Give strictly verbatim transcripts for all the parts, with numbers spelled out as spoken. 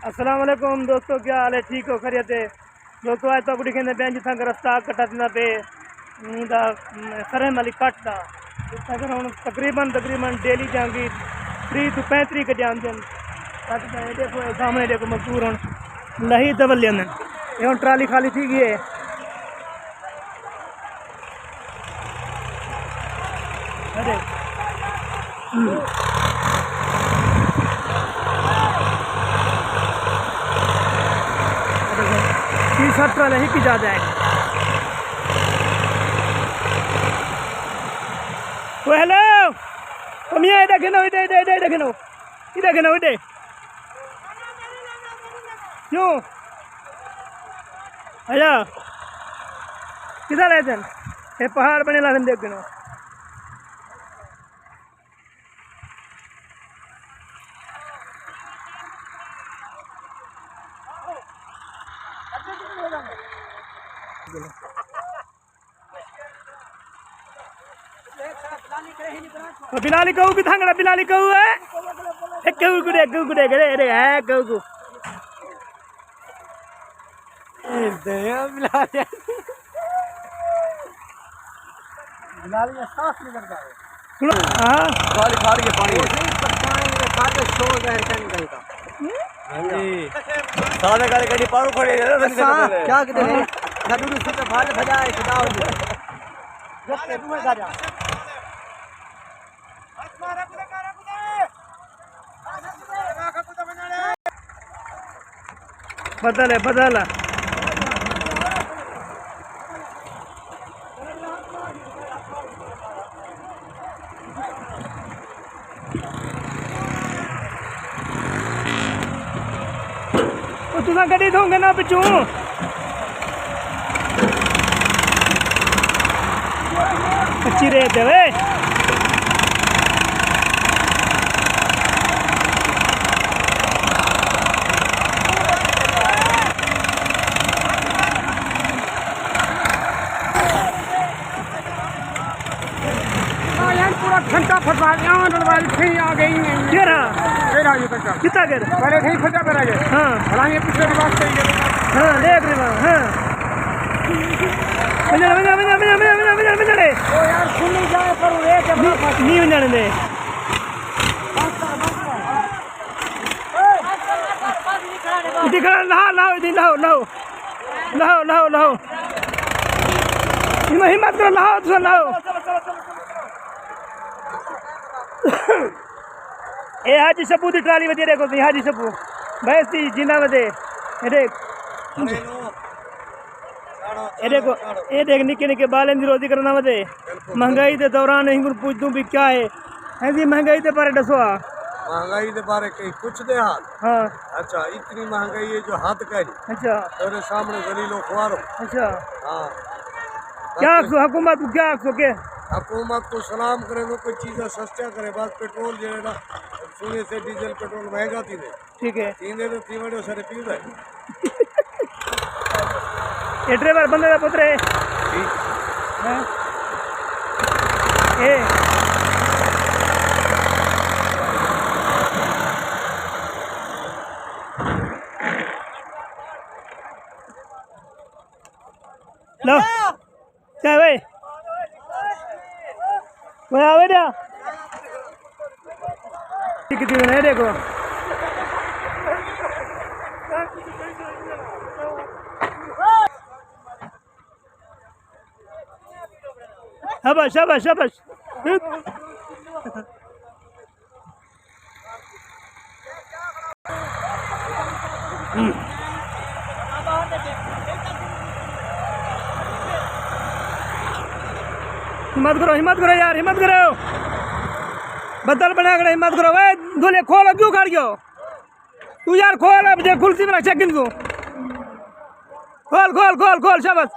السلام علیکم دوستو، کیا حال ہے؟ ٹھیک ہو؟ خیریت ہے؟ دوستو، اڄ تہاکوں ݙکھیندے پئے جتھاں کہ رستہ کٹا تھیندا پئے، ایندا، م، سرہم والی کٹ دا۔ اتھاں کہ ہݨ تقریباً، تقریباً ڈیلی جاں کوئی تریہہ توں پینتریہہ گݙیاں آندین۔ کٹ دا اے ݙیکھو، اے سامݨے ݙیکھو، مزدور ہݨ لہی دول لیندن۔ اے ہݨ ٹرالی خالی تھی ڳئی ہے۔ ارے۔ تیس سٹر والے ہی کی جا جائے۔ او ہیلو۔ او میاں، اے ݙیکھو نا، اے ݙے، اے ݙے، اے ݙیکھو نا۔ اے ݙیکھو نا، اے ݙے۔ کیوں؟ اچھا۔ کدھر ہے جن؟ اے پہاڑ بݨے لا سن، ݙیکھو نا۔ او بلالی کہو کتھاں کھڑا؟ بلالی کہو ہے؟ اے کہو کڑے، کہو کڑے، کڑے، کڑے، ہے کہو کو۔ اے دیا بلالی۔ بلالی احساس نہیں کرتا ہے۔ سنو، ہاں۔ بلالی کھا لیا پانی۔ وہ نہیں پہچان، یہ کھا کے شور ظاہر کرنے کا۔ ہاں جی۔ سادے کالے کہیں پاروں کھڑے ہیں نا، اساں کیا کہتے ہیں؟ ضروری سے تو بھاگ بھجا ہے، خدا ہو جائے۔ جب تک میں گھر جاؤں۔ بدل ہے، بدل ہے۔ او تساں گݙی دھونگے نا پچھوں۔ کچی ریت ہے وے۔ آ یار، پورا گھنٹہ پھنسا گیا، آن والی تھیں آ گئی نہیں۔ کیڑھا؟ کیڑھا یہ بچہ؟ کتھا کر؟ پہلے تھیں پھنسا پڑا گیا۔ ہاں۔ بھلا یہ پچھلے بات صحیح ہے۔ ہاں، دیکھ رہے ہاں، ہاں۔ ونڄݨ، ونڄݨ، ونڄݨ۔ او یار، سنی جائے پر وہ ریت ہے، بڑا نہیں، پھنس۔ نہیں ونڄݨ دے۔ بس کر، بس کر۔ اتھے کھڑا، لہا، لہا، اتھے لہا، لہا۔ لہو، لہو، لہو۔ ہم-، ہمت کرو، لہو، تساں لہو۔ اے حاجی شبو دی ٹرالی ودی، ݙیکھو سئیں، حاجی شبو۔ بھینس دی جیندا ودے۔ اے ݙیکھ۔ اے ݙیکھو، اے ݙیکھ نکے نکے ٻالیں دی روزی کرݨا ودے۔ مہنگائی دے دوران ہی کوں پچھدوں بھی کیا ہے؟ ہیں جی، مہنگائی دے بارے ݙسو ہا۔ مہنگائی دے بارے کہیں پچھدے ہا؟ ہاں۔ اچھا، اتنی مہنگائی ہے جو حد کہیں۔ اچھا۔ تیرے سامݨے ذلیل و خوار ہو۔ اچھا۔ ہاں۔ کیا آکھسو حکومت کوں، کیا آکھسو کہ؟ حکومت کوں سلام کریندوں، کوئی چیزاں سستیاں کرے، بس پٹرول جیڑھے نا، سݨیسے ڈیزل پٹرول مہنگا تھیندے۔ ٹھیک ہے۔ تھیندے تے تھی وڑے سارے پیندے۔ اے ڈرائیور بندے دا پتر ہے۔ ٹھیک۔ ہاں۔ اے۔ لو۔ کیا بھائی؟ کوئی آوے ݙیا؟ ٹکٹ نہیں ݙیکھو۔ شاباش، شاباش، شاباش۔ ہمت کرو، ہمت کرو یار، ہمت کرو۔ بدل بݨا کھڑے، ہمت کرو۔ اے دولے کھول، کیوں کھڑ ڳیو؟ توں یار کھول، اب جے کھلسی میرا چیک ان کو۔ کھول، کھول، کھول، کھول، شاباش۔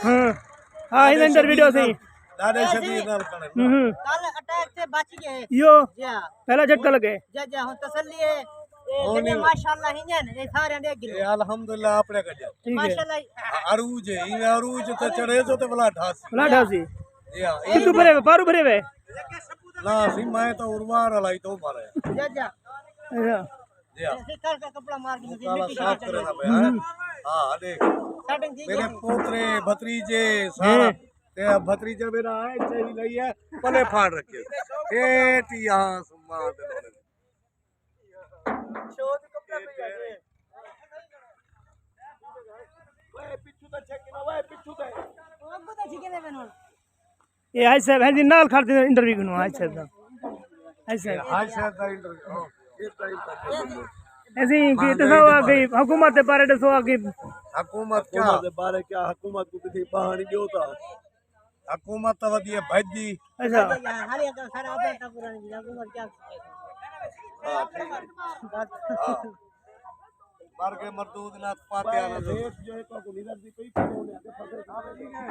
ہاں۔ ہاں، ہی انٹر ویڈیو سی۔ ݙاݙے شدید نال کھڑے۔ ہوں، ہوں۔ کل اٹیک تے بچ ڳئے۔ یو۔ جی ہاں۔ پہلا جھٹکا لڳے۔ جی، جی، ہݨ تسلی ہے۔ اے ہݨ جݙے نہیں۔ ماشاءاللہ ہی جن، اے سارے ݙے گرو۔ اے الحمدللہ اپݨے کڄ۔ ٹھیک ہے۔ ماشاءاللہ۔ عروج ہے، ایں عروج تے چڑھے سو تے بلا ڈھاسی۔ بلا ڈھاسی۔ جی ہاں۔ کتھوں بھرے وے؟ پاروں بھرے وے؟ لا سی، میں تو اروار والا ہی تو مارے۔ جا جا۔ اچھا۔ جی ہاں۔ کر کا کپڑا مار کے مجھے کالا مٹی صاف کرے نا پیا ہے۔ ہاں، دیکھ۔ سیٹنگ ٹھیک میرے ہے۔ پوترے، بھتریجے، سارا۔ تے بھتریجے میرا ہے، چاہی لئی ہے، پلے پھاڑ رکھے۔ اے تی ہاں سما دے۔ اے آئی صاحب ہیں جی، نال کھڑ تے انٹرویو گھنو آئی صاحب دا۔ آئی صاحب۔ آئی صاحب دا انٹرویو، ہاں۔ ایسی کہ دسو آ گئی حکومت دے بارے، دسو آ گئی۔ حکومت کیا؟ حکومت دے بارے کیا؟ حکومت کو کسی بہانی ڈیو تا۔ حکومت تو ودی ہے بھجی۔ اچھا۔ ہاں، ٹھیک ہے۔ ہاں۔ مر گئے مردود نہ پاتے آنا تو۔ ریٹ جو ہے تو کو نہیں لگدی پئی، کیوں نہیں آتے فصل کھا رہے ہیں۔